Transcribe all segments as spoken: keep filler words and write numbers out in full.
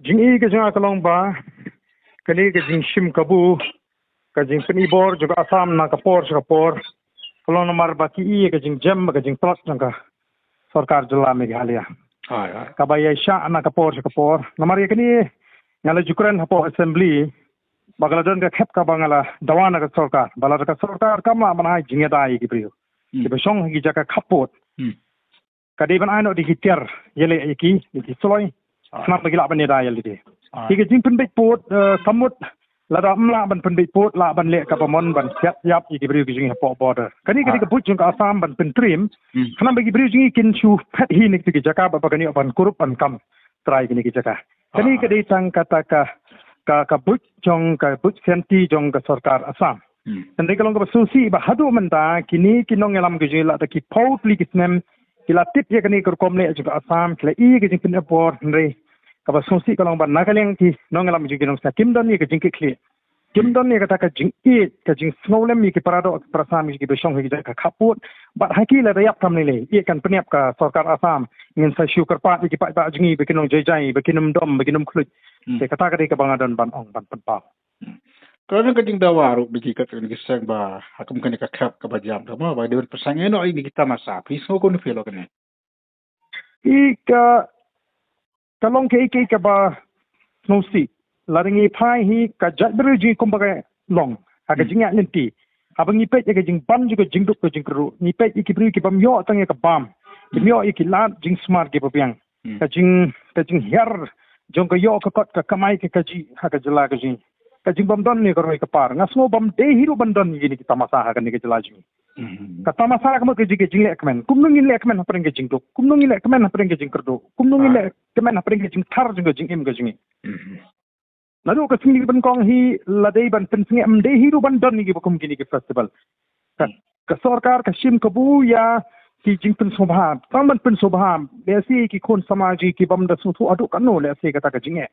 Jing i ka jong nga ka long ba kane ka jingshim kabu, ka jingpynibor jong ka Assam na ka por sha ka por, ka long namar ba ki i ka jingjem, ka jingtlot jong ka sorkar jylla Meghalaya. Kaba ïa shah na ka por sha ka por. Namar ïa kane nga la ju kren hapoh assembly ba ka la don ka khep kaba nga la dawa na ka sorkar ba lada ka sorkar kam lah ban ai jingïada ïa ki briew kiba shong ha ki jaka khappud, ka dei ban ai noh da ki tiar ïaleh ïa ki, ïa ki sloi, khnang ba ki lah ban ïada ïa lade. Hi ka jingpynbeit pud, eh, ka mut lada ym lah ban pynbeit pud, lah ban leh kaba mon ban siat ïap ïa ki briew ki jong ngi hapoh border. Kane ka dei ka buit jong ka Assam ban pyntriem khnang ba ki briew jong ngi kin shu phet hi na ki jaka ba, ba kan ïoh ban kurup ban kam trai kine ki jaka. Kane ka dei tang kata ka, ka, ka buit jong, ka buit sianti jong ka sorkar Assam. Hynrei ka long kaba sngewsih ba haduh mynta kine ki nongïalam ki jong ngi la da ki phew tylli ki snem ki la tip ïa kane ka rukom leh jong ka Assam, ki la i ka jingpynïapor, hynrei kaba sngewsih ka long ba na ka liang ki nongïalam jong ki nongshna kim don ïa ka jingkitkhlieh. Kim don ïa kata ka jingïeit, ka jingsngewlem ïa ki para doh, ki para sam, ïa kiba shong ha ki jaka khappud. Bad ha ki lada ïap kam lei lei, ïeit kan pynïap ka sorkar Assam. Ngin sa shu kyrpad ïa ki paidbah jong ngi ba kin long jai jai, ba kin ym dom, ba kin ym khluit. Te kata ka dei kaba nga don ban ong, ban pynpaw. Ka don ka jingdawa ruh bad ki kat ki seng ba ha kum kane ka khep kaba jam ka mo ba dei ban pynshong ïa no ïa ki tamasa. Phi sngew kumno phi lok kane? I ka, ka long kaei kaei kaba sngewsih. Lada ngi phai hi ka jaitbynriew jong ngi kumba ka long ha ka jingïaid lynti. Haba ngi peit ïa ka jingban jong ka jingduk ka jingkyrduh, ngi peit ïa ki briew ki bym ïoh tang ïa ka bam, kim ïoh ïa ki lad jingsumar kiba biang. Ka jing, ka jinghiar jong ka ïoh ka kot ka kamai ka kajih ha ka jylla ka jong ngi. Ka jingbym don ïa ka roi ka par. Nga sngew bym dei hi ruh ban don ïa kine ki tamasa ha kane ka jylla jong ngi. Ka tamasa ka mut ka jing, ka jingleh kmen. Kumno ngin leh kmen hapdeng ka jingduk? Kumno ngin leh kmen hapdeng ka jingkyrduh? Kumno ngin leh kmen hapdeng ka jingthar jong ka jingim ka jong ngi? Naduh ka sngi nyngkong hi la dei ban pynsngewbha, ym dei hi ruh ban don ïa kiba kum kine ki festival. Ka, ka sorkar ka shim kabu ïa ki jingpynsngewbha, tang ban pynsngewbha. Lehse ki khun samaj ki bym da sngewthuh haduh katno, lehse kata ka jingeh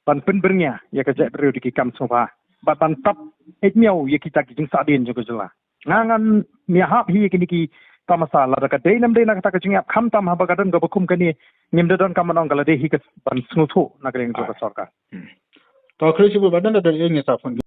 ban pynbyrngia ïa ka jaitbynriew da ki kam sngewbha bad ban tap ejmiaw ïa kita ki jingsahdien jong ka jylla. Nga ngan ïahap hi ïa kine ki tamasa, lada ka dei ne ym dei na kata ka jingïap, khamtam haba ka don kaba kum kane, ngim da donkam ban ong ka la dei hi ka ban sngewthuh na ka liang jong ka sorkar. To khlieh shibun ba don da don ïa ngi sa phone.